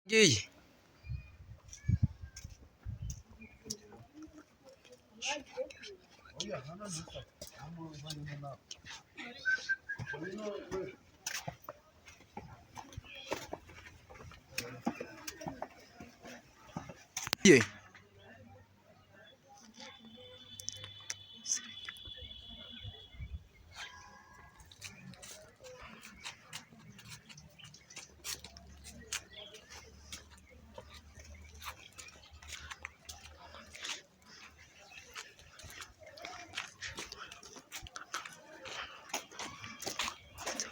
Ngiye. Ye.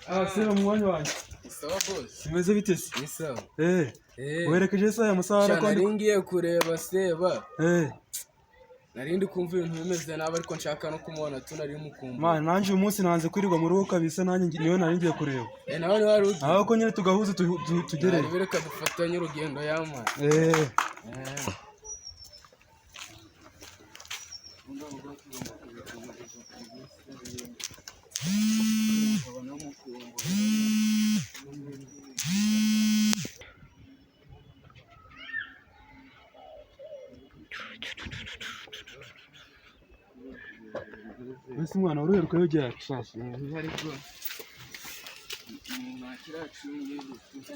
Ah, seba mwanya wanjye. Sawa boss. Bimeze bite se? Ni sawa. Eh, Eh. werekeje se aya masaha Sha ariko nari ngiye kureba Seba. Eh, Nari ndi kumva ibintu bimeze nabi ariko nshaka no kumubona tu nari mukumbuye. man, nanjye uyu munsi nanze kwirirwa mu rugo kabisa, nanjye niwe nari ngiye kureba. Eh, nawe ni wari ugiye. Aho ko nyine tugahuza tugereyo. Nari reka dufatanye urugendo yamana. Eh, Eh. mbese umwana waruheruka yogera.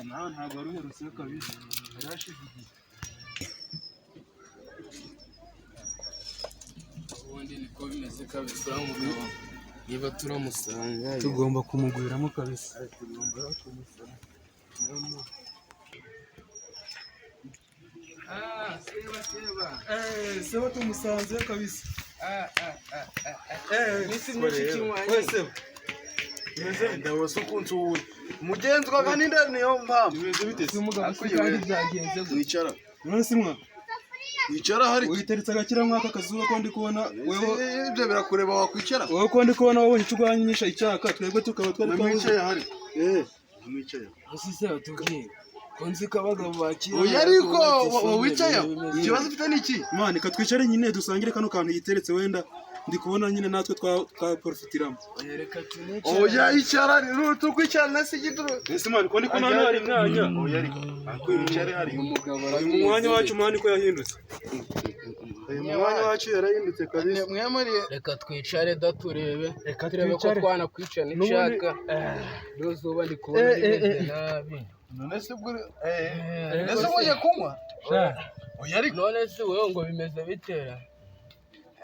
Nawe ntabwo waruherutse kabisa. Yarashize igihe. Ubundi niko bimeze kabisa uriya mugabo niba turamusanga Tugomba kumugwiramo kabisa. Ah, Seba, Seba. Eh, seba tumusanze kabisa. Ah, ah, ah, ah, ah. Eh, Iminsi myinshi ikinywaye. we seba. Bimeze bite? Ndabaza ukuntu uwuri mugenzwaga n'inda niyo mpamvu. Bimeze bite se? Umugabo se kandi byagenze gute? Mwicara None se mwa mwicara hari witeretse agakira mwaka kazuba ko ndi kubona wewe ibyo birakureba wakwicara wowe ko ndi kubona wabonye icyo urwanyisha icyaka twebwe tukaba twari twabuze. mwicaye hari Eh, mwicaye Ese Seba tubwire. Ko nzi ko abagabo bakira. oya ariko wowe wicaye ikibazo ufite ni iki? Imana reka twicare nyine dusangire kano kantu yiteretse wenda ndi kubona nyine natwe twaprofitiramo. Oya reka tunicare. Oya icara tukwicara na sigiduru. Ese mwana ko ndi kubona hano hari imyanya. Oya ariko wicare hari Uyu mugabo Uyu mwanya wacu mwana ko yahindutse. Uyu mwanya wacu yarahindutse kabisa. mwe muri Reka twicare da turebe. Reka Turebe ko twicare. twanakwica n'icaka. N'uzuba ndi kubona rimeze nabi. none se ubwo eh none se uje kunywa? Oya ariko None se wewe ngo bimeze bitera?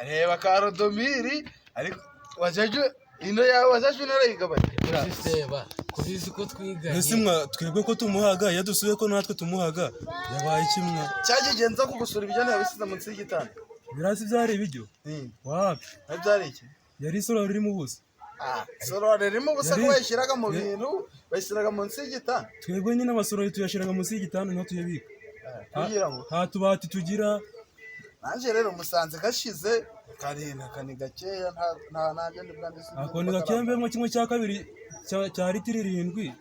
reba ka Rodomiri ariko wajaje ino yawe wajaje unarayigabanya. Ese Seba, kubizi ko twiganye. Ese mwa twebwe ko tumuhaga iyo dusubiye ko natwe tumuhaga yabaye iki mwa? Cyakigenza kugusura ibyo ntiyabisize munsi y'igitanda. Birasi byari ibiryo. Wapi? Byari iki? Yari isorori ririmo ubusa. Ah, sorori ririmo ubusa ko Yari- bayishyiraga mu bintu bayishyiraga munsi y'igitanda Twebwe nyine amasorori tuyashyiraga munsi y'igitanda niho tuyabika. Kugira ngo Nta tubati tugira. nanjye rero musanze gashize karinda kani gakeya nta nanjye ndi bwanditse. Akoni gakembemo kimwe cya kabiri cya litiro 7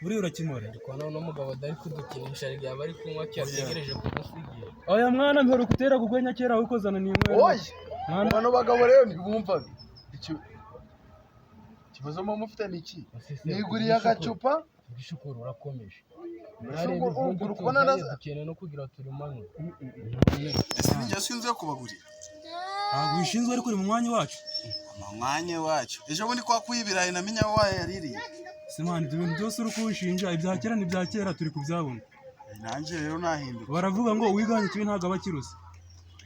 buriya urakimara. Ariko none umugabo adari kudukinisha yaba ari kunywa cyategereje kudusigira. Oya mwana mperuka utera kugwenya kera wikozana ni inywera. Oya Mwana bano bagabo rero ntibumvaga ikibazo muba mufite ni iki? Niguriye agacupa. Ubwishukuru urakomeje. Mbese ubwo uri kubona naza- Dukeneye no kugira turimanure. Ese nijye sinzi kubagurira. Ntabwo wishinzwe ariko uri mu mwanya wacu. Mwanya wacu ejo bundi kwakuye ibirayi namenye aho wayaririye. Se mwana ibyo bintu byose uri kunshinja ibya kera ni ibya kera turi kubyabona. Nanjye rero nahinduka. Baravuga ngo uwiganye ikibi ntabwo aba akiruse.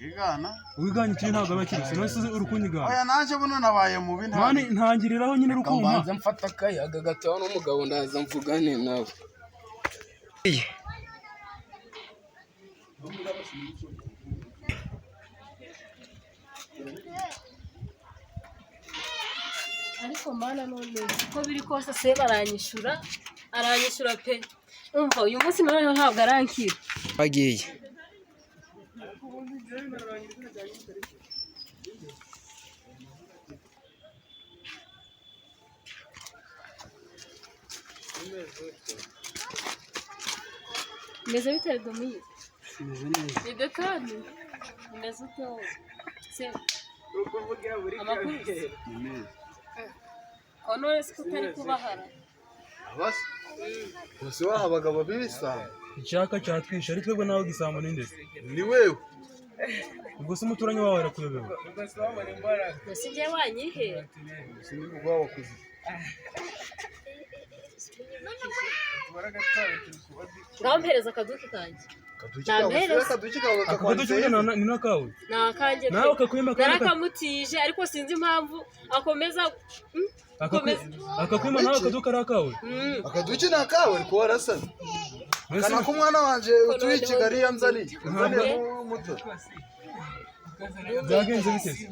Wigana Uwiganye ikibi ntabwo aba akiruse. None se uri kunyigana? oya nanjye buno nabaye mubi nta Mwana ntangiriraho nyine uri kumpa. Mbanza mfata akayaga gataha n'umugabo ndaza mvugane nawe. Ariko mana none uko biri kose Seba aranyishyura, aranyishyura pe. Umva uyu munsi noneho ntabwo arankira. Bagiye. Bimeze bite Rodomiri? Bimeze neza. Ni dekani? Bimeze ute wowe? Seba. Amakuru se? Ko none se ko utari kubahara? Abasi bose baha abagabo b'ibisambo. Icyaka cyatwishe ari twebwe nawe gisambo n'indese. Ni wewe. Ubwo se umuturanyi wawe arakuyobewe? Mbese njye wanyihera? Sindi kuguha abakuzi. Ngaho mpereza akaduki kanjye. Kaduki kawe, Nampereza. kaduki kawe Ako kaduki burya ni n'akawe. Ni akanjye pe. Nawe akakwima kandi Narakamutije ariko sinzi impamvu akomeza akakwima nawe akaduka ari akawe. Akaduki ni akawe ariko warasaze. Mbese Kana k'umwana wanje utuye i Kigali yanzaniye. Yanzaniye muto. byagenze bite se?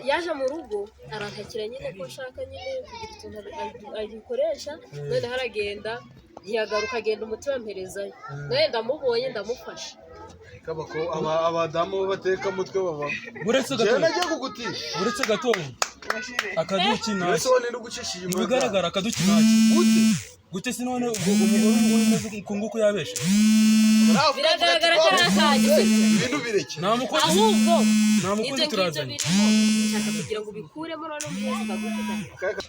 Yaje mu rugo arantakira nyine ko nshaka nyine kugira utuntu agikoresha, noneho aragenda ntiyagaruka, agenda umutima mperezayo, none ndamubonye ndamufasha. Abadamu bateka mutwe baba. Buretse Jewe gatoya. nagiye kugutira. Buretse gatoya. Akaduki Mbese ntacyo. wowe ninde ugucishije Mu imbwa? bigaragara akaduki ntacyo. Gute? Gute se none ubwo umugore umeze uku nguku yabeshe? Biragaragara ko ari akanjye. Ibintu bireke. Nta mukozi Ahubwo nta ibyo mukozi ngibyo turazanye. birimo nshaka kugira ngo ubikuremo noneho umuhereze akaduki kanjye.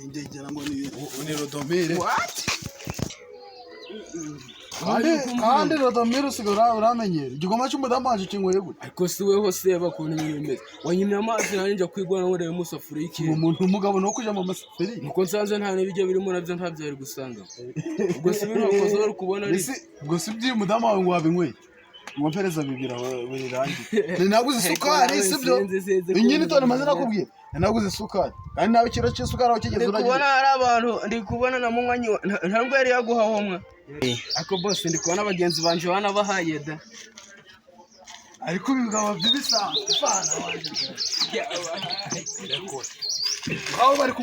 Ngira ngo ni Rodomire. Kandi Rodomire usigara uramenyera. Igikoma cy'umudamu wanje kinyweye gute? Ariko si weho seba ukuntu ibintu bimeze, wanyimye amazi nanjye njya kwigwana ngo ndebe umusafuriya ikintu. Umuntu umugabo no kuja mu masafuriya. Nuko nsanze nta n'ibiryo birimo nabyo ntabyo yari gusanga. Ubwo si ibintu wakoze wari kubona ari Mbese ubwo si by'uyu mudamu wawe ngo wabinyweye? Ngo mpereza bibiri aho birangiye. Ninaguze isukari sibyo? Inyini tone maze nakubwiye. Ninaguze isukari. Kandi nawe ikiro cy'isukari aho kigeze Ndi uragira. kubona hari abantu, ndi kubona na munywanyi ntabwo yari yaguhaho mwa. Ariko bose ndi kubona bagenzi banje banabahaye da. Ariko ibigabo by'ibisambo. Aho bari.